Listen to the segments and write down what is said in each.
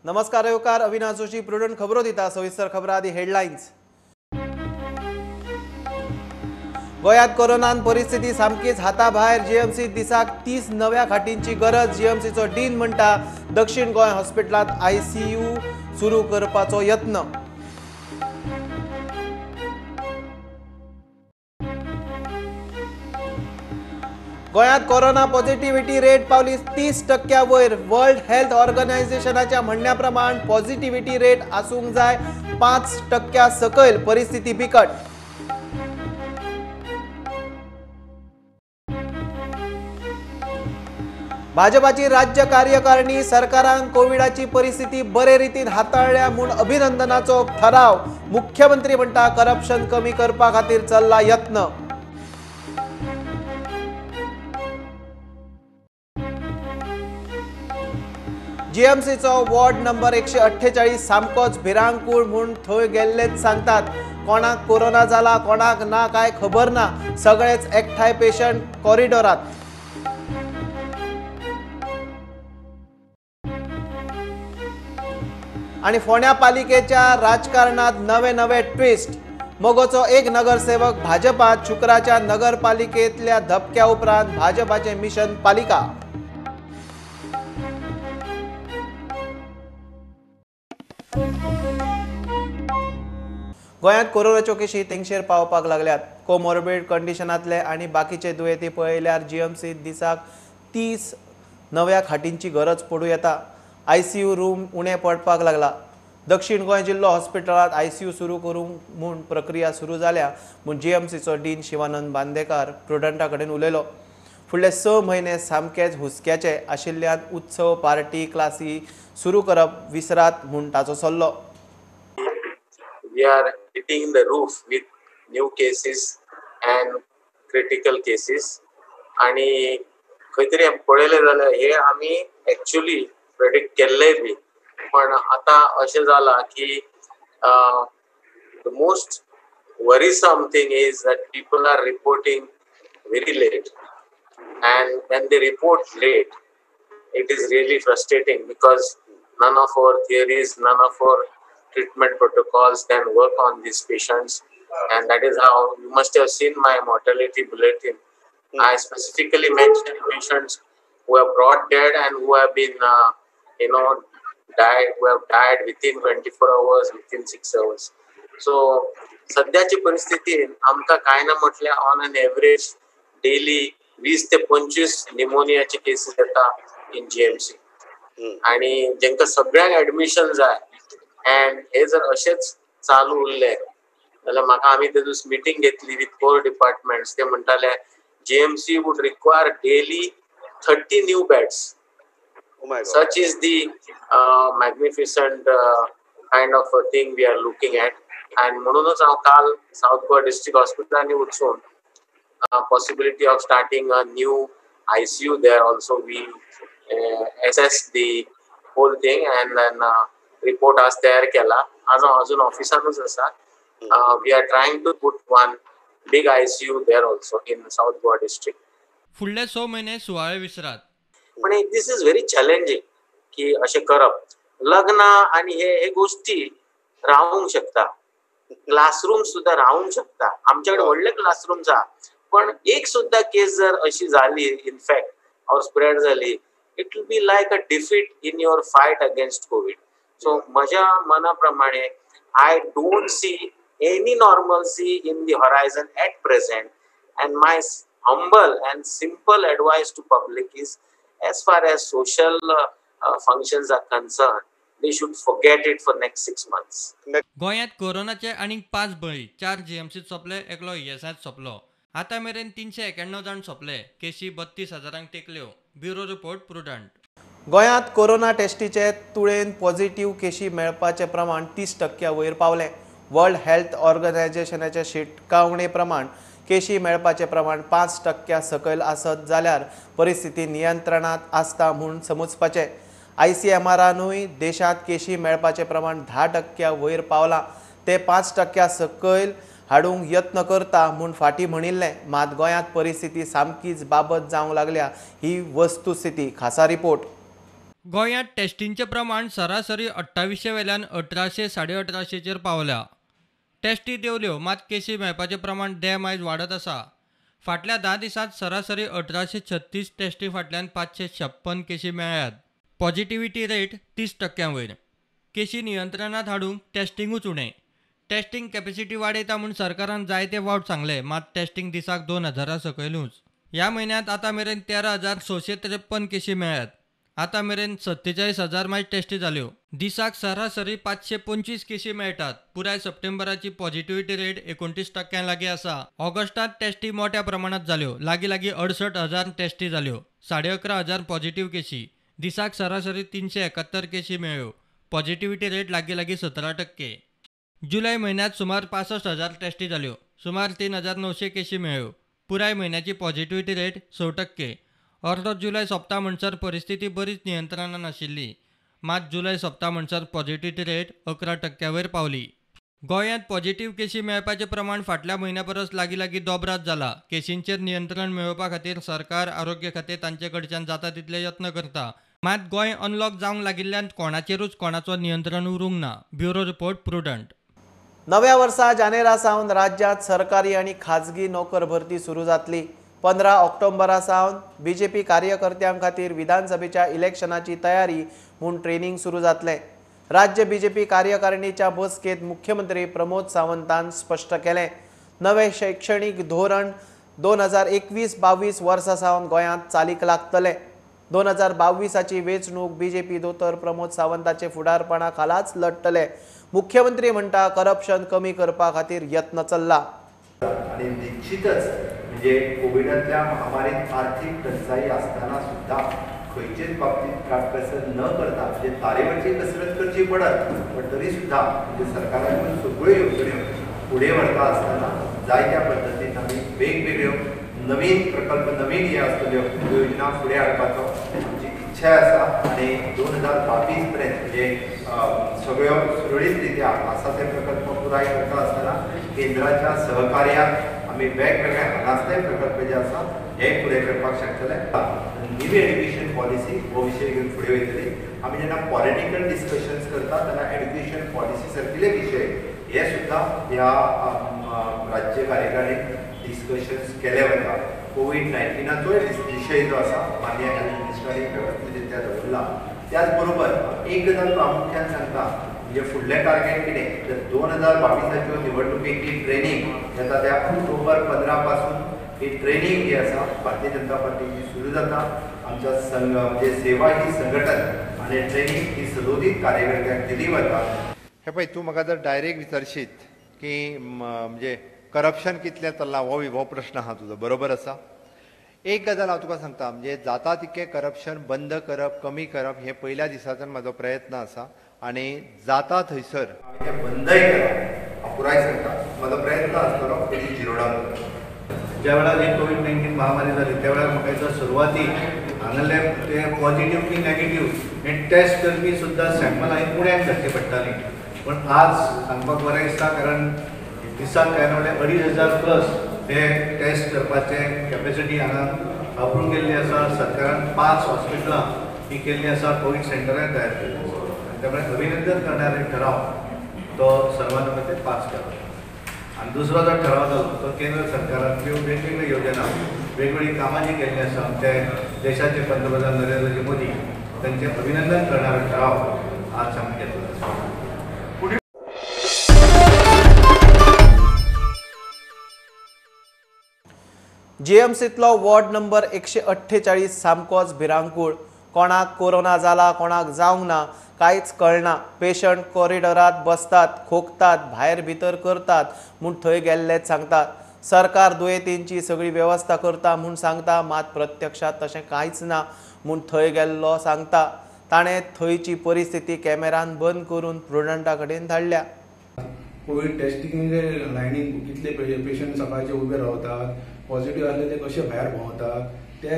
नमस्कार येवकार अविनाश जोशी प्रुडंट खबरो दिता. सविस्तर खबरां आदी हेडलायन्स. गोंयांत कोरोनान परिस्थिती सामकीच हाता भायर. जीएमसी दिसाक 30 नव्या खाटींची गरज. जीएमसीचो डीन म्हणटा दक्षिण गोंय हॉस्पिटलांत आयसीयू सुरू करपाचो यत्न. गोंयांत कोरोना पॉझिटिव्हिटी रेट पावली 30% वयर. वर्ल्ड हेल्थ ऑर्गनायझेशनाच्या म्हणण्या प्रमाण पॉझिटिव्हिटी रेट आसूंक जाय 5% सकयल. परिस्थिती बिकट. भाजपाची राज्य कार्यकारिणी सरकारान कोविडाची परिस्थिती बरे रितीन हाताळ्ळ्या म्हूण अभिनंदनाचो ठराव. मुख्यमंत्री म्हणटा करप्शन कमी करपा खातीर चल्ला यत्न. जीएमसीचो वॉर्ड नंबर 148 सामकोच भिरांकूळ म्हूण थंय गेल्लेच सांगतात. कोणाक कोरोना जाला कोणाक ना काय खबर ना, सगळेच एकठांय पेशंट कॉरिडोरात. आनी फोंड्या पालिकेच्या राजकारणात नवे नवे ट्विस्ट. मगोचो एक नगरसेवक भाजपात. शुक्राच्या नगरपालिकेतल्या धपक्या उपरांत भाजपाचे मिशन पालिका. गोंयांत कोरोनाच्यो केशी तेंगशेर पावपाक लागल्यात. कोमॉर्बिड कंडिशनांतले आनी बाकीचे दुयेंती पळयल्यार जीएमसी दिसाक 30 नव्या खाटींची गरज पडूं येता. आयसीयू रूम उणें पडपाक लागला. दक्षिण गोंय जिल्लो हॉस्पिटलांत आयसीयू सुरू करूंक म्हूण प्रक्रिया सुरू जाल्या म्हूण जीएमसीचो डीन शिवानंद बांदेकार प्रुडंटा कडेन उलयलो. फुडले 6 म्हयने सामकेच हुस्क्याचे आशिल्ल्यान उत्सव पार्टी क्लासी सुरू करप विसरात म्हूण ताचो सल्लो. We are hitting the roof with new cases and critical cases. आणि खंय तरी पळयलें जाल्यार हे आमी एक्चुअली प्रेडिक्ट केल्लेय बी, पण आतां अशें जालां की the most worrisome thing is that people are reporting very late, and when they report late it is really frustrating because none of our theories, none of our treatment protocols can work on these patients. And that is how you must have seen my mortality bulletin. I specifically mentioned patients who have brought dead and who have been, died, who have died within 24 hours, within 6 hours. So, सध्याची परिस्थिती आमकां काय ना म्हटल्यार on an average daily 20 ते 25 निमोनियाचे cases येता in GMC. आणि जेंका सगळ्यांक एडमिशन जाय. अँड हे जर अशेंच चालू उरले जाल्यार म्हाका आमी ते दीस मिटींग घेतली विथ कोर डिपार्टमेंट्स. ते म्हणटाले GMC would require daily 30 new beds. Such is the magnificent kind of a thing we are looking at. And म्हणूनच हांव काल सावथ गोवा डिस्ट्रिक्ट हॉस्पिटलांनी वचून possibility of starting a new ICU there also we assess the whole thing and then report आज तयार केला. आज हांव अजून ऑफिसानूच आसा. We are trying to put one big ICU there also in South Goa district. फुडले 6 म्हयने सुवाळे विसरात. पण this is very challenging की अशें करप. लग्नां आनी हे गोष्टी रावूंक शकता, क्लासरूम सुद्दां रावूंक शकता. आमच्या कडेन व्हडले क्लासरूम्स आहा, पण एक सुद्दां केस जर अशी जाली इन्फेक्ट ऑर स्प्रेड जाली, it will be like a defeat in your fight against COVID. So म्हज्या मना प्रमाणे I don't see any normalcy in the horizon at present. And my humble and simple advice to public is, as far as social functions are concerned, they should forget it for next 6 months. गोंयांत कोरोनाचे आनीक 5 बळी, 4 जीएमसीत सोंपले, एकलो ईएसआयत सोंपलो. आतां मेरेन 391 जाण सोंपले. केशी 32,000 तेंकल्यो. Bureau report, Prudent. गोंयांत कोरोना टेस्टीचे तुळेन पॉझिटिव्ह केशी मेळपाचें प्रमाण 30% वयर पावलें. वर्ल्ड हेल्थ ऑर्गनायझेशनाचे शिटकावणे प्रमाण केशी मेळपाचें प्रमाण 5% सकयल आसत जाल्यार परिस्थिती नियंत्रणांत आसता म्हूण समजपाचें. आयसीएमआरानूय देशांत केशी मेळपाचें प्रमाण 10% वयर पावलां, ते 5% सकयल हाडूंक यत्न करता म्हूण फाटीं म्हणिल्लें. मात गोंयांत परिस्थिती सामकीच बाबत जावंक लागल्या ही वस्तुस्थिती. खासा रिपोर्ट. गोंयांत टेस्टींचें प्रमाण सरासरी 2800 वेल्यान 1800 1850चेर पावल्या. टेस्टी देंवल्यो मात केशी मेळपाचें प्रमाण देम आयज वाडत आसा. फाटल्या 10 दिसांत सरासरी 1836 टेस्टी फाटल्यान 556 केशी मेळ्ळ्यात. पॉझिटिव्हिटी रेट 30% वयर. केशी नियंत्रणांत हाडूंक टेस्टिंगूच उणें. टेस्टिंग कॅपेसिटी वाडयता म्हूण सरकारान जायते फावट सांगलें, मात टेस्टिंग दिसाक 2000 सकयलूच. ह्या म्हयन्यांत आतां मेरेन 13,653 केशी मेळ्ळ्यात. आतां मेरेन 47,000 मायज टेस्टी जाल्यो. दिसाक सरासरी 525 केशी मेळटात. पुराय सप्टेंबराची पॉझिटिव्हिटी रेट 29% लागीं आसा. ऑगस्टांत टेस्टी मोट्या प्रमाणांत जाल्यो. लागीं लागीं 68,000 टेस्टी जाल्यो. 11,500 पॉझिटिव्ह केशी. दिसाक सरासरी 371 केशी मेळ्ळ्यो. पॉझिटिव्हिटी रेट लागीं लागीं 17%. जुलय म्हयन्यांत सुमार 65,000 टेस्टी जाल्यो. सुमार 3,900 केशी मेळ्ळ्यो. पुराय म्हयन्याची पॉझिटिव्हिटी रेट 6%. अर्दो जुलय सोंपता म्हणसर परिस्थिती बरीच नियंत्रणांत आशिल्ली, मात जुलय सोंपता म्हणसर पॉझिटिव्हिटी रेट 11% वयर पावली. गोंयांत पॉझिटिव्ह केशी मेळपाचें प्रमाण फाटल्या म्हयन्या परस लागीं लागीं दोबरात जाला. केशींचेर नियंत्रण मेळोवपा खातीर सरकार, आरोग्य खातें तांचे कडच्यान जाता तितले यत्न करता, मात गोंय अनलॉक जावंक लागिल्ल्यान कोणाचेरूच कोणाचो नियंत्रण उरूंक ना. Bureau report, Prudent. नव्या वर्सा जानेरा सावन राज्यांत सरकारी आनी खाजगी नोकर भरती सुरू जातली. 15 ऑक्टोबरा सावन बीजेपी कार्यकर्त्यां खातीर विधानसभेच्या इलेक्शनाची तयारी म्हूण ट्रेनिंग सुरू जातलें. राज्य बीजेपी कार्यकारिणीच्या बसकेंत मुख्यमंत्री प्रमोद सावंतान स्पश्ट केलें. नवें शैक्षणीक धोरण 2021-22 वर्सा सावन गोंयांत चालीक लागतलें. 2022ची वेंचणूक बीजेपी दोतोर प्रमोद सावंताचे फुडारपणा खालाच लढतले. मुख्यमंत्री म्हणटा करप्शन कमी करपा खातीर यत्न चल्ला. आनी निश्चितच म्हणजे कोविडांतल्या महामारीत आर्थीक टंचाई आसतना सुद्धा खंयचेच बाबतीत काटकसर न करता म्हणजे तारेवरची कसरत करची पडत पण तरी सुद्धा म्हणजे सरकारान सगळ्यो येवजण्यो फुडें व्हरता आसतना जायत्या पद्दतीन आमी वेगवेगळ्यो नवीन प्रकल्प नवीन हे आसतल्यो योजना फुडें हाडपाचो आमची इच्छा आसा आनी 2022 पर्यंत म्हणजे सगळ्यो सुरळीत रित्या आसा ते प्रकल्प पुराय करता आसतना केंद्राच्या सहकार्यान आमी वेगवेगळे हांगासले प्रकल्प जे आसा हे फुडें करपाक शकतले. न्यू एड्युकेशन पॉलिसी हो विशय घेवन फुडें वयतली. आमी जेन्ना पॉलिटिकल डिस्कशन्स करता तेन्ना एड्युकेशन पॉलिसी सारकिले विशय हे सुद्दां ह्या राज्य कार्यकारिणीत डिस्कशन्स केले वता. कोवीड-19चोय विशय जो आसा माननीय हेल्थ मिनिस्टरांनी वेवस्थीत रित्या दवरला. त्याच बरोबर एक गजाल प्रामुख्यान सांगता म्हणजे फुडलें टार्गेट कितें तर 2022च्यो निवडणुकेची ट्रेनींग येता त्या ऑक्टोबर 15 पासून ही ट्रेनींग जी आसा भारतीय जनता पार्टीची सुरू जाता. आमच्या संघ म्हणजे सेवा ही संघटन आनी ट्रेनींग ही सदोदीत कार्यकर्त्यांक दिली वता. हे पळय तूं म्हाका जर डायरेक्ट विचारशीत की म्हणजे करप्शन कितलें चल्लां हो प्रश्न आहा तुजो, बरोबर आसा. एक गजाल हांव तुका सांगता म्हणजे जाता तितकें करप्शन बंद करप कमी करप हें पयल्या दिसाच्यान म्हाजो प्रयत्न आसा आनी जाता थंयसर हांवें तें बंदय केलां. हांव पुराय सांगता म्हाजो प्रयत्न आसतलो पयलीं झिरो डावन करप. ज्या वेळार ही कोवीड-19 महामारी जाली त्या वेळार म्हाका दिसता सुरवातीक हांगासरले ते पॉझिटिव्ह की नॅगेटिव्ह हे टेस्ट करपी सुद्दां सॅम्पल हांवें पुण्याक धाडची पडटाली. पण आज सांगपाक बरें दिसता कारण दिसाक काय म्हणल्यार 2500 प्लस हे टेस्ट करपाचे कॅपेसिटी हांगा अप्रूव केल्ली आसा. सरकारान 5 हॉस्पिटलां ही केल्ली आसा, कोवीड सेंटरां तयार केल्ली आसा. आनी त्यामुळे अभिनंदन करणारे ठराव तो सर्वानुमते पास केला. आनी दुसरो जो ठराव जालो तो केंद्र सरकारान वेगवेगळ्यो योजना वेगवेगळीं कामां जी केल्लीं आसा आमचे देशाचे पंतप्रधान नरेंद्र मोदी तांचें अभिनंदन करणारो ठराव आज आमी घेतलो आसा. जीएमसींतलो वॉर्ड नंबर 148 सामकोच भिरांकूळ. कोणाक कोरोना जाला कोणाक जावंक ना कांयच कळना. पेशंट कॉरिडॉरात बसतात, खोकतात, भायर भितर करतात म्हूण थंय गेल्लेच सांगतात. सरकार दुयेंतींची सगळी वेवस्था करता म्हूण सांगता, मात प्रत्यक्षात तशें कांयच ना म्हूण थंय गेल्लो सांगता. ताणें थंयची परिस्थिती कॅमेरान बंद करून प्रुडंटा कडेन धाडल्या. कोवीड टेस्टिंग लायनीन कितले पेशंट सकाळचे उबे रावतात, पॉझिटिव्ह आसले ते कशे भायर भोंवतात, ते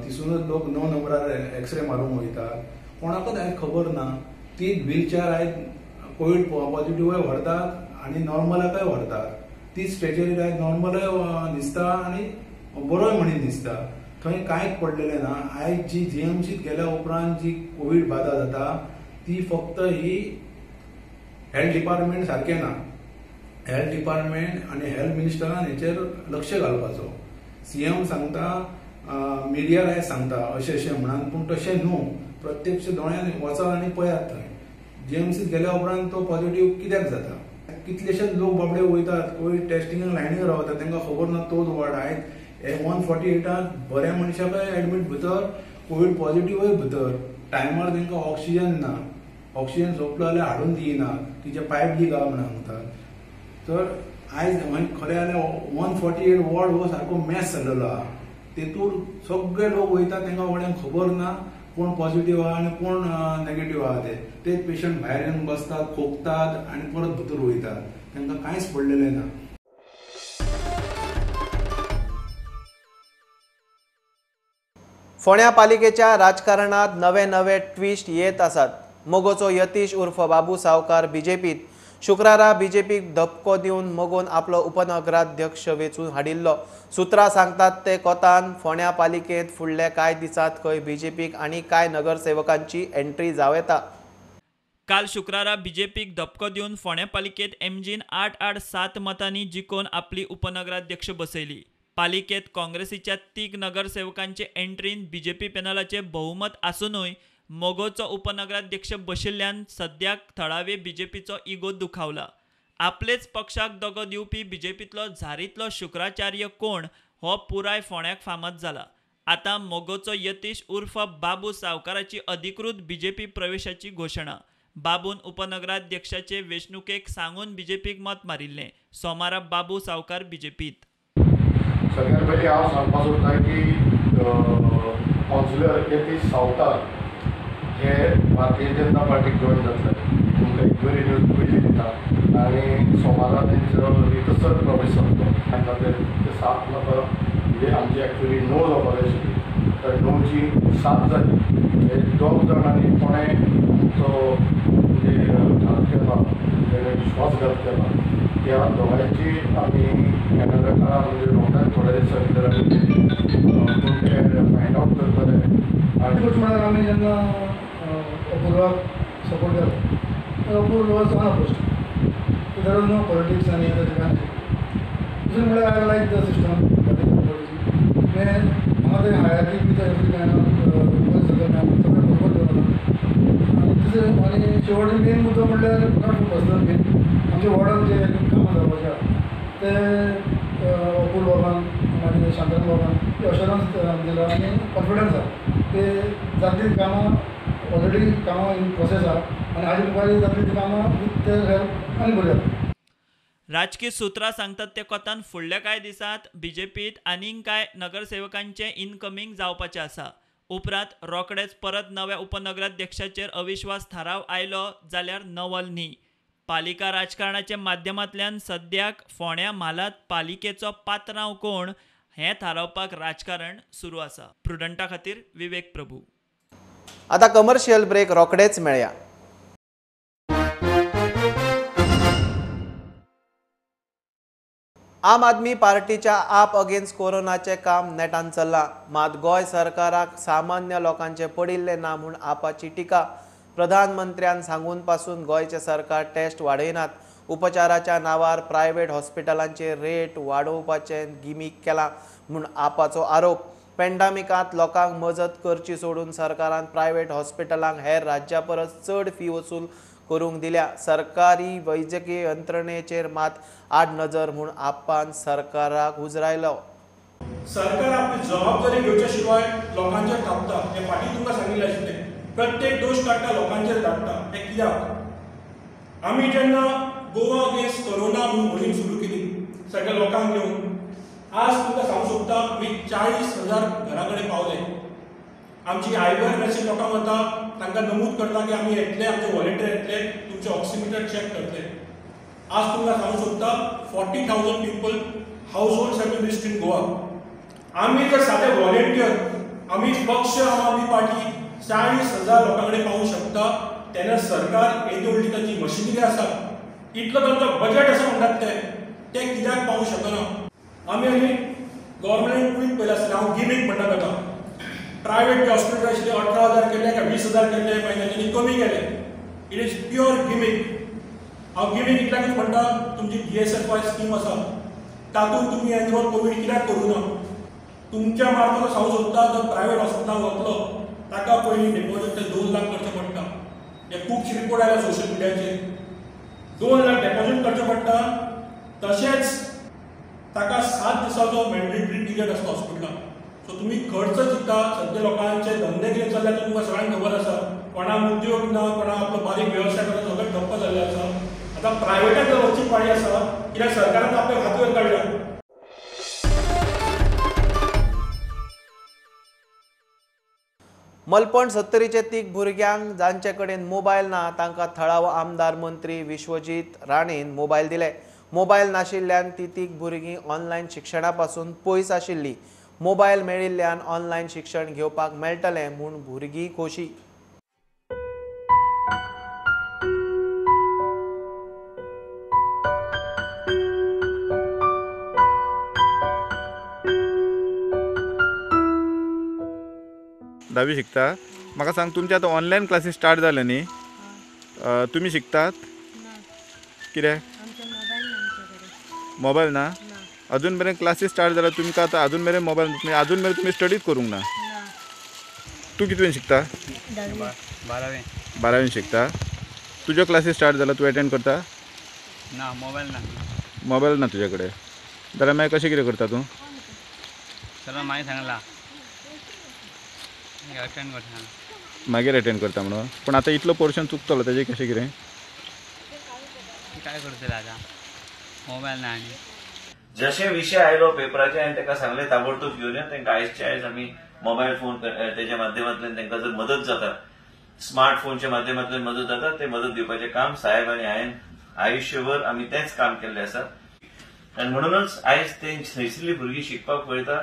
तिसूनच लोक 9 नंबरार एक्सरे मारूंक वयतात. कोणाकच आयज खबर ना. ती व्हीलचेअर आयज कोवीड पॉझिटिव्हय व्हरतात आनी नॉर्मलाकय व्हरतात. ती स्ट्रेचरीर आयज नॉर्मलय दिसता आनी बरोय म्हणीन दिसता. थंय कांयच पडलेलें ना. आयज जी जीएमसीत गेल्या उपरांत जी कोवीड बाधा जाता ती फक्त ही हेल्थ डिपार्टमेंट सारकें ना. हेल्थ डिपार्टमेंट आनी हेल्थ मिनिस्टरान हेचेर लक्ष घालपाचो. सीएम सांगता, मिडिया आयज सांगता अशें अशें म्हणून, पूण तशें न्हू. प्रत्यक्ष दोळ्यान वचात आनी पळयात थंय जीएमसीत गेल्या उपरांत तो पॉझिटिव्ह कित्याक जाता. कितलेशेच लोक बाबडे वयतात कोवीड टेस्टिंगाक लायनीक रावतात, तांकां खबर ना तोच वॉर्ड. आयज 148 बऱ्या मनशाकय एडमीट भितर, कोवीड पॉझिटिव्हय भितर, टायमार तांकां ऑक्सिजन ना, ऑक्सिजन सोंपलो जाल्यार हाडून दिना, तिचे पायप लीक आहा म्हणून सांगतात. तर आयज खरें जाल्यार 148 वॉर्ड हो सारको मॅस जाल्लो आहा. तेतूर सगळे लोक वयतात, तांकां कोणाक खबर ना कोण पॉझिटिव्ह आहा आनी कोण नेगेटिव्ह आहा. ते तेच पेशंट भायर येवन बसतात, खोकतात आनी परत भितर वयतात, तांकां कांयच पडलेलें ना. फोंड्या पालिकेच्या राजकारणात नवे नवे ट्विस्ट येत आसात. मगोचो यतीश उर्फ बाबू सावकार बीजेपीत शुक्रारा बीजेपीक धपको दिवन मगोन आपलो उपनगराध्यक्ष वेंचून हाडिल्लो. सुत्रां सांगतात ते कोतान फोंड्या पालिकेंत फुडल्या कांय दिसांत खंय बीजेपीक आनी कांय नगरसेवकांची एंट्री जावं येता. काल शुक्रारा बीजेपीक धपको दिवन फोंड्या पालिकेंत एमजीन 887 मतांनी जिखोवन आपली उपनगराध्यक्ष बसयली. पालिकेंत काँग्रेसीच्या 3 नगरसेवकांचे एंट्रीन बीजेपी पॅनलाचे बहुमत आसुनूय मगोचो उपनगराध्यक्ष बशिल्ल्यान सद्याक थळावे बीजेपीचो इगो दुखावला. आपलेच पक्षाक दगो दिवपी बीजेपींतलो झारीतलो शुक्राचार्य कोण हो पुराय फोंड्याक फामाद जाला. आतां मगोचो यतीश उर्फ बाबू सावकाराची अधिकृत बीजेपी प्रवेशाची घोशणा. बाबून उपनगराध्यक्षाचे वेंचणुकेक सांगून बीजेपीक मत मारिल्लें. सोमारा बाबू सावकार बीजेपीत. सगळ्यात पयलीं हांव सांगपाक सोदता की कावन्सिलर यतीश सावकार हे भारतीय जनता पार्टीक जॉयन जातले. तुमकां एक बरी न्यूज पयली दिता आनी सोमारा तेंचो रितसर प्रवेश जातलो. तांकां ते 7 मतां म्हणजे आमची एक्चुअली 9 जावपाक जाय आशिल्ली, तर 9ची 7 जाली. हे 2 जाणांनी कोणें आमचो म्हणजे घात केला, तेणें विश्वासघात केला, त्या दोगांयची आमी येणाऱ्या काळार म्हणजे रोखड्याच थोड्या दिसां भितर आमी कोण ते फायंड आवट करतले. आनी गोश्ट म्हळ्यार आमी जेन्ना अपूर्वाक सपोर्ट केलो, Apurva was unopposed, there was no politics आनी तशें कांय. दुसरें म्हळ्यार I like the system म्हणजे हांगा ते हायरार्की बी तशें कांय ना, सगळें बरोबर दवरता. आनी तिसरें आनी शेवट मेन मुद्दो म्हणल्यार not personal main, आमच्या वॉर्डान जे कामां जावपाचें आहा ते अपूर्व बाबान मागीर शांतन बाबान अशोरन्स दिला आनी कॉन्फिडन्स आहा की जातली कामां ऑलरेडी कामां इन प्रोसेस आहा आनी हाजे मुखार जातली ती कामां विथ there help आनी बरी जातली. राजकीय सुत्रां सांगतात ते कोतान फुडल्या कांय दिसांत बीजेपीत आनीक कांय नगरसेवकांचें इनकमींग जावपाचें आसा. उपरांत रोखडेच परत नव्या उपनगराध्यक्षाचेर अविश्वास थाराव आयलो जाल्यार नवल न्ही. पालिका राजकारणाच्या माध्यमांतल्यान सद्याक फोंड्या म्हालांत पालिकेचो पात्रांव कोण हें थारावपाक राजकारण सुरू आसा. प्रुडंटा खातीर विवेक प्रभू. आता कमर्शियल ब्रेक रोखडेच मेळया. आम आदमी पार्टीच्या आप अगेन्स्ट कोरोनाचें काम नेटान चल्लां, मात गोंय सरकाराक सामान्य लोकांचें पडिल्लें ना म्हूण आपाची टिका. प्रधानमंत्र्यान सांगून पासून गोंयचें सरकार टेस्ट वाडयनात, उपचाराच्या नांवार प्रायव्हेट हॉस्पिटलांचे रेट वाडोवपाचें गिमीक केलां म्हूण आपाचो आरोप. पेंडामिकांत लोकांक मजत करची सोडून सरकारान प्रायव्हेट हॉस्पिटलांक हेर राज्यां परस चड फी वसूल करूंक दिल्या. सरकारी वैजकीय यंत्रणेचेर मात आड नजर म्हूण आपान सरकाराक उजरायलो. सरकार आपली जबाबदारी घेवच्या शिवाय लोकांचेर थापता हें फाटीं तुमकां सांगिल्लें आशिल्लें. प्रत्येक दोश काडटा, लोकांचेर काडटा, हें कित्याक? आमी जेन्ना गोवा अगेन्स्ट कोरोना म्हणून मोहीम सुरू केली सगळ्या लोकांक घेवन, आज तुमकां सांगूंक सोदता आमी 40,000 घरा कडेन पावले. आमची आयवर मेसेज लोकांक वता, तांकां नमूद करता की आमी येतले, आमचे वॉलंटियर येतले, तुमचे ऑक्सिमिटर चॅक करतले. आज तुमकां सांगूंक सोदता 40,000 people household have been reached in Goa. आमी जर सादे वॉलंटियर, आमी पक्ष आम आदमी पार्टी 40,000 लोकां कडेन पावूंक शकता तेन्ना सरकार येदी व्हडली तांची मशिनरी आसा, इतलो तांचो बजेट आसा म्हणटात ते कित्याक पावूंक शकना? आमी आनी गव्हर्मेंटान क्वीक पयलें आसलें, हांव गिमीक म्हणटा ताका. प्रायवेट जे हॉस्पिटल आशिल्ले 18,000 केले काय 20,000 केले, मागीर तांच्यांनी कमी केले. It is pure gimmick. हांव गिमीक इतल्याकूच म्हणटा, तुमची GSFY scheme आसा तातूंत तुमी एनरोल कोवीड कित्याक करूं ना? तुमच्या मार्फत सांगूंक सोदता, जो प्रायवेट हॉस्पिटलान वतलो ताका पयलीं डिपॉझीट ते 2 लाख करचें पडटा. हे खुबशे रिपोर्ट आयला सोशल मिडियाचेर. 2 लाख डिपॉझीट करचें पडटा, तशेंच ताका 7 दिसाचो मॅन्डेटरी पिरियड आसता हॉस्पिटलान. सो तुमी खर्च चिंता, सद्या लोकांचे धंदे कितें चल्ल्या ते तुमकां सगळ्यांक खबर आसा. कोणाक उद्योग ना, कोणाक आपलो बारीक वेवसाय करता, सगळें ठप्प जाल्लें आसा. आतां प्रायवेटाक जर वचची पाळी आसा, कित्याक सरकारान आपले हात वयर काडल्या. मलपण सत्तरीचे 3 भुरग्यांक जांचे कडेन मोबायल ना तांकां थळावो आमदार मंत्री विश्वजीत राणेन मोबायल दिले. मोबायल नाशिल्ल्यान ती 3 भुरगीं ऑनलायन शिक्षणा पासून पयस आशिल्ली. मोबायल मेळिल्ल्यान ऑनलायन शिक्षण घेवपाक मेळटलें म्हूण भुरगीं खोशी. धावी शिकता. म्हाका सांग, तुमचे आतां ऑनलायन क्लासीस स्टार्ट जाले न्ही, तुमी शिकतात कितें? मोबायल ना अजून मेरेन. क्लासीस स्टार्ट जाल्यार तुमकां आतां अजून मेरेन मोबायल, अजून मेरेन तुमी स्टडीच करूंक ना. तूं कितवेन शिकता? बारावेन शिकता. तुज्यो क्लासीस स्टार्ट जाल्यार तूं एटेंड करता? ना, मोबायल ना. मोबायल ना तुजे कडेन जाल्यार मागीर कशें कितें करता तूं? चलो मागीर सांगला अटेंड करता, मागीर अटेंड करता म्हणून. पूण आतां इतलो पोर्शन चुकतलो तेजें कशें कितें काय करतले आतां? मोबायल ना. आनी जशे विशय आयलो पेपराचे हांवें ताका सांगलें ताबडतोब घेवन या. तांकां आयजचे आयज आमी मोबायल फोन तेच्या माध्यमांतल्यान तांकां जर मदत जाता, स्मार्ट फोनच्या माध्यमांतल्यान मदत जाता, ते मदत दिवपाचें काम साहेब आनी हांवें आयुश्यभर आमी तेंच काम केल्लें आसा. आनी म्हणूनच आयज ते थंयसरलीं भुरगीं शिकपाक पळयता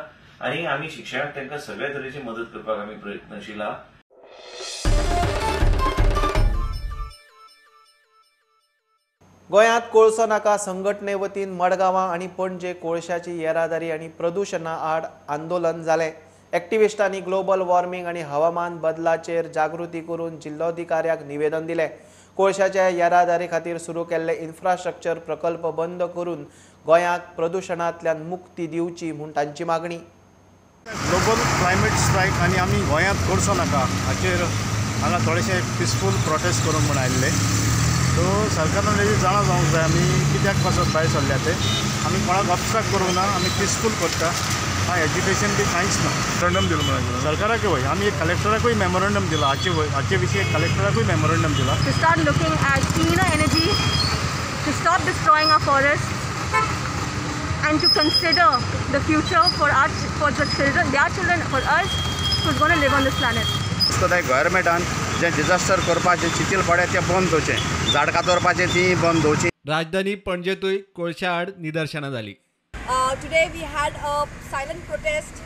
आनी आमी शिक्षणाक तांकां सगळ्या तरेची मदत करपाक आमी प्रयत्नशील आहा. गोंयांत कोळसो नाका संघटने वतीन मडगांवां आनी पणजे कोळशाची येरादारी आनी प्रदुशणा आड आंदोलन जालें. एक्टिविस्टांनी ग्लोबल वॉर्मिंग आनी हवामान बदलाचेर जागृती करून जिल्लोधिकाऱ्याक निवेदन दिलें. कोळशाच्या येरादारी खातीर सुरू केल्ले इन्फ्रास्ट्रक्चर प्रकल्प बंद करून गोंयाक प्रदुशणांतल्यान मुक्ती दिवची म्हूण तांची मागणी. ग्लोबल क्लायमेट स्ट्रायक आनी आमी गोंयांत कोळसो नाका हाचेर हांगा थोडेशे पिसफूल प्रोटेस्ट करूंक म्हूण आयिल्ले. सो सरकारान तेजी जाणा जावंक जाय आमी कित्याक पासत भायर सरल्या ते. आमी कोणाक ऑबस्ट्रक्ट करूंक ना, आमी पिसफूल करता. कांय एज्युकेशन बी कांयच ना. मेमोरंडम दिलां म्हणून सरकाराकूय वय आमी एक कलेक्टराकूय मेमोरंडम दिलां, हाचे विशीं कलेक्टराकूय मेमोरंडम दिलां. To start looking at cleaner energy, to stop destroying our forests, and to consider the future for our, for the children, their children, for us, who's going to live on this planet. गव्हर्मेंटान जे disaster करपाचें चिंतल पडे तें बंद दवरचें, झाड कातरपाचें ती बंद दवरची. राजधानी पणजेतूय कोळशा आड निदर्शनां जालीं. Today we had a silent protest,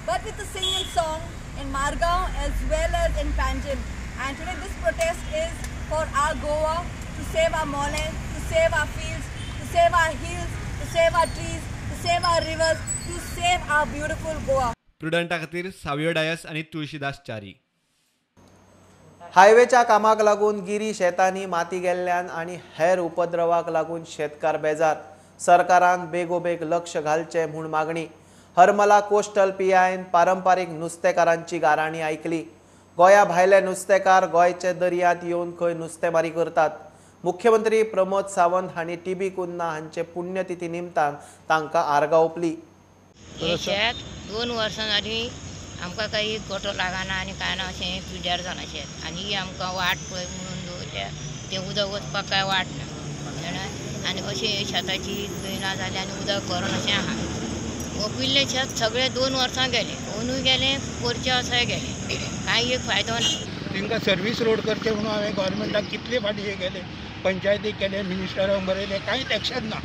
but with a singing song in Margao as well as in Panjim. And today this protest is for our Goa, to save our Mole, to save our fields, to save our hills, to save our trees, to save our rivers, to save our beautiful Goa. प्रुडंटा खातीर सावियो डायस आनी तुळशीदास च्यारी. हायवेच्या कामाक लागून गिरी शेतांनी माती गेल्ल्यान आनी हेर उपद्रवाक लागून शेतकार बेजार. सरकारान बेगोबेग लक्ष घालचें म्हूण मागणी. हरमला कोस्टल पीआयन पारंपारीक नुस्तेकारांची गाराणी आयकली. गोंया भायले नुस्तेकार गोंयचे दर्यांत येवन खंय नुस्तेमारी करतात. मुख्यमंत्री प्रमोद सावंत हांणी टीबी कुन्हा हांचे पुण्यतिथी निमतान तांकां आर्गां ओंपली. शेत 2 वर्सां जालीं आमकां काही गोटो लागना आनी कांय ना, अशें पिड्ड्यार जालां शेत. आनी ही आमकां वाट पळय म्हणून दवरल्या, तें उदक वचपाक कांय वाट ना जाणा. आनी अशें शेताची ना जाली आनी उदक भरून अशें आहा. ओपिल्लें शेत सगळें 2 वर्सां गेलें, ओनूय गेलें, पोरचें वर्साय गेलें, कांय एक फायदो ना. तांकां सर्वीस रोड करचें म्हणून हांवें गव्हर्मेंटाक कितले फावटी हे केलें, पंचायतीक केलें, मिनिस्टरांक बरयलें, कांयच एक्शन ना.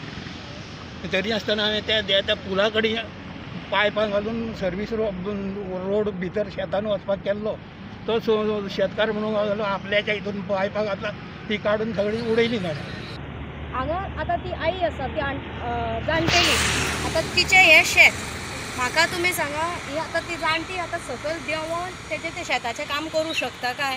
तरी आसतना हांवें त्या पुला कडेन पायपां घालून सर्वीस रोड भितर शेतान वचपाक केल्लो. तो शेतकार म्हणूंक लागलो आपल्याच्या हितून पायपां घातला, ती काडून सगळी उडयली ताणें. हांगा आतां ती आई आसा, ती जाणटेली, आतां तिचें हें शेत म्हाका तुमी सांगा, ही आतां ती जाणटी आतां सकयल देंवोन तेजें तें शेताचें काम करूं शकता काय?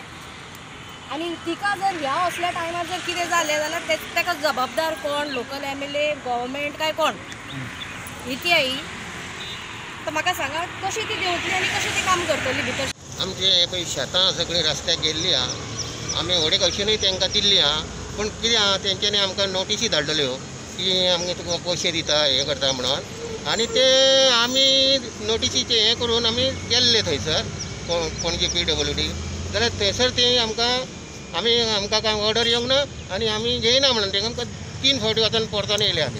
आनी तिका जर ह्या असल्या टायमार जर कितें जालें जाल्यार ताका जबाबदार कोण? लोकल MLA, government काय कोण? ही ती आई. तर म्हाका सांगा कशी ती देंवतली आनी कशी ती काम करतली भितर? आमचे पळय शेतां सगळीं रस्त्याक गेल्ली आहा, आमी व्हडे कशेनूय तांकां दिल्ली आहा, पूण कितें आहा तेंच्यांनी आमकां नोटिसी धाडलेल्यो की आमकां तुका पयशे दिता हें करता म्हणून, आनी ते आमी नोटिसीचें हें करून आमी गेल्ले थंयसर पणजे PWD, जाल्यार थंयसर ते आमकां आमी आमकां कांय ऑर्डर येवंक ना आनी आमी घेयना म्हणून तेंका आमकां 3 फावटी वचून परतून येयले आमी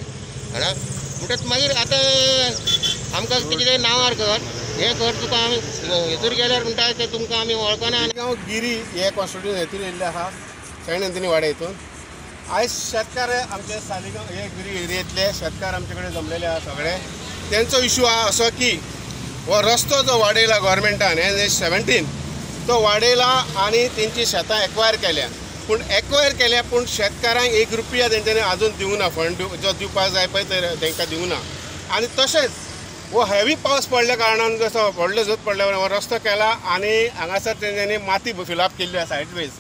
जाणा. म्हणटच मागीर आतां आमकां कितें नांवार कर हें कर तुका आमी हेतूर गेल्यार म्हणटा ते तुमकां आमी वळखना. हांव गिरी हे कॉन्स्टिट्युएन्सी हेतून येयल्ले आहा, सेंट एंथनी वाड्या हितून. आयज शेतकार आमचे सालिगांव हे गिरी एरियेंतले शेतकार आमचे कडेन जमलेले आहा सगळे. तेंचो इशू आहा असो की हो रस्तो जो वाडयला गव्हर्मेंटान NH 17 तो वाडयला आनी तेंची शेतां एक्वायर केल्या, पूण एक्वायर केल्या पूण शेतकारांक 1 रुपया तेंच्यांनी आजून दिवना, फंड जो दिवपाक जाय पळय ते तेंकां दिवना. आनी तशेंच हो हेवी पावस पडल्या कारणान जसो व्हडलो जोत पडल्या हो रस्तो केला आनी हांगासर तेंच्यांनी माती फिलअप केल्ली आसा, सायड वेज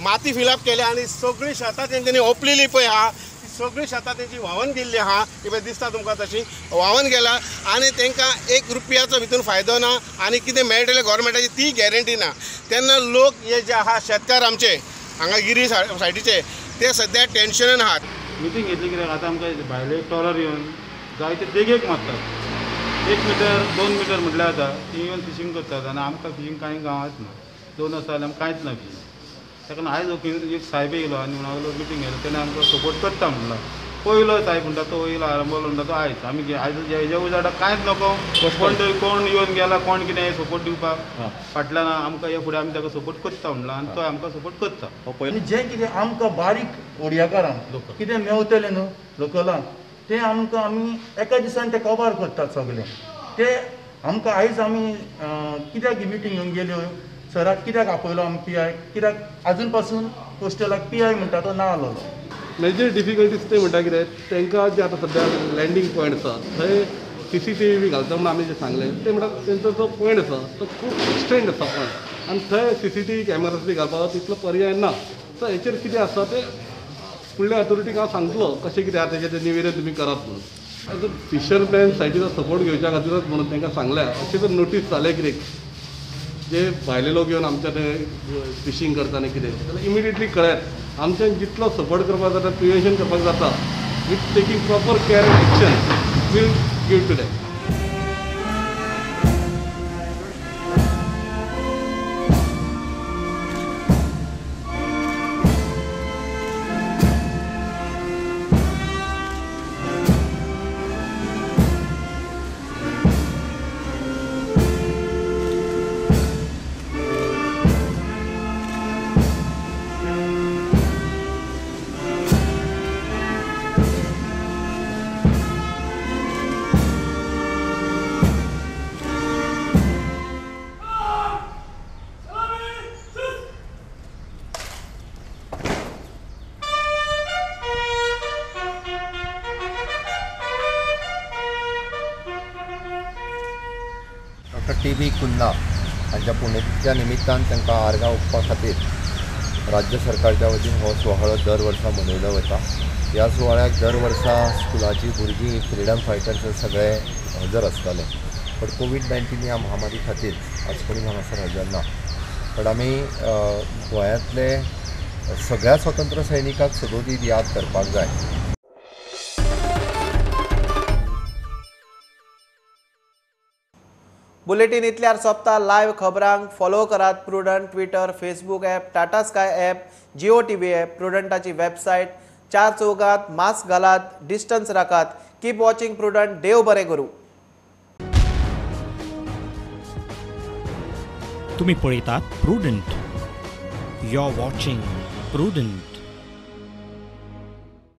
माती फिलअप केल्या आनी सगळीं शेतां तेंच्यांनी ओंपलेली पळय आहा, सगळीं शेतां तेंची व्हांवन गेल्ली आहा, ती पळय दिसता तुमकां तशी व्हांवन गेला आनी तेंकां 1 रुपयाचो भितून फायदो ना आनी कितें मेळटलें गव्हर्मेंटाची ती गॅरंटी ना. तेन्ना लोक हे जे आहा शेतकार आमचे हांगा गिरी सायडीचे ते सद्या टेन्शनान आहात. मिटींग घेतली कित्याक आतां आमकां भायले ट्रॉलर येवन जायते देगेक मारतात, 1 मिटर 2 मिटर म्हटल्यार जाता, ती येवन फिशींग करतात आनी आमकां फिशींग कांय गांवांत ना, 2 वर्सां जालीं आमकां कांयच ना फिशींग. ताका आयज एक सायब येयलो आनी म्हणून लागलो मिटींग घेतलो, तेणें आमकां सपोर्ट करता म्हणला. पयलो सायब म्हणटा तो येयलो आरंबोल म्हणटा तो आयज आमी आयज हेज्या उजाडाक कांयच नको, कोण तरी कोण येवन गेला कोण कितें सपोर्ट दिवपाक फाटल्यान आमकां हे फुडें आमी ताका सपोर्ट करता म्हणला आनी तो आमकां सपोर्ट करता. आनी जें कितें आमकां बारीक ओडयाकारांक कितें मेवतलें न्हू लोकलांक, तें आमकां आमी एका दिसान तें कवर करतात सगळें. ते आमकां आयज आमी कित्याक मिटींग घेवन गेल्यो, सराक कित्याक आपयलो आमी PI, कित्याक आजून पासून कोस्टलाक PI म्हणटा तो ना आसलो. मेजर डिफिकल्टीज ते म्हणटा कितें तांकां जे आतां सद्या लँडींग पॉयंट आसा थंय CCTV बी घालता म्हणून आमी जें सांगलें, ते म्हणटा तेंचो जो पॉयंट आसा तो खूब एक्सटेंड आसा पॉयंट आनी थंय CCTV cameras बी घालपाक तितलो पर्याय ना. सो हेचेर कितें आसा तें फुडल्या ऑथॉरिटीक हांव सांगतलो कशें कितें आसा तेजें तें निवेदन तुमी करात म्हणून. आतां फिशरमॅन सायडीचो सपोर्ट घेवच्या खातीरच म्हणून तांकां सांगल्या. अशें जर नोटीस जालें कितें जे भायले लोक येवन आमच्या ते फिशींग करता आनी कितें जाल्यार इमिडिएटली कळयात. आमच्यान जितलो सपोर्ट करपाक जाता, प्रिवेंशन करपाक जाता, with taking proper care and action will give to them. T.B. Cunha हांच्या पुण्यतिथीच्या निमित्तान तांकां आर्गां ओंपपा खातीर राज्य सरकारच्या वतीन हो सुवाळो दर वर्सा मनयलो वता. ह्या सुवाळ्याक दर वर्सा स्कुलाचीं भुरगीं फ्रिडम फायटर्स सगळे हजर आसताले, बट कोवीड-19 ह्या महामारी खातीर आज कोणी हांगासर हजर ना. बट आमी गोंयांतले सगळ्या स्वतंत्र सैनिकांक सदोदीत याद करपाक जाय. बुलेटीन इतल्यार सोंपता. लायव्ह खबरांक फॉलो करात Prudent Twitter, Facebook app, Tata Sky app, Jio TV app, प्रुडंटाची website. 4 चौगात मास्क घालात, डिस्टन्स राखात. Keep watching Prudent. देव बरें करूं. तुम्ही पळयतात Prudent. You are watching Prudent.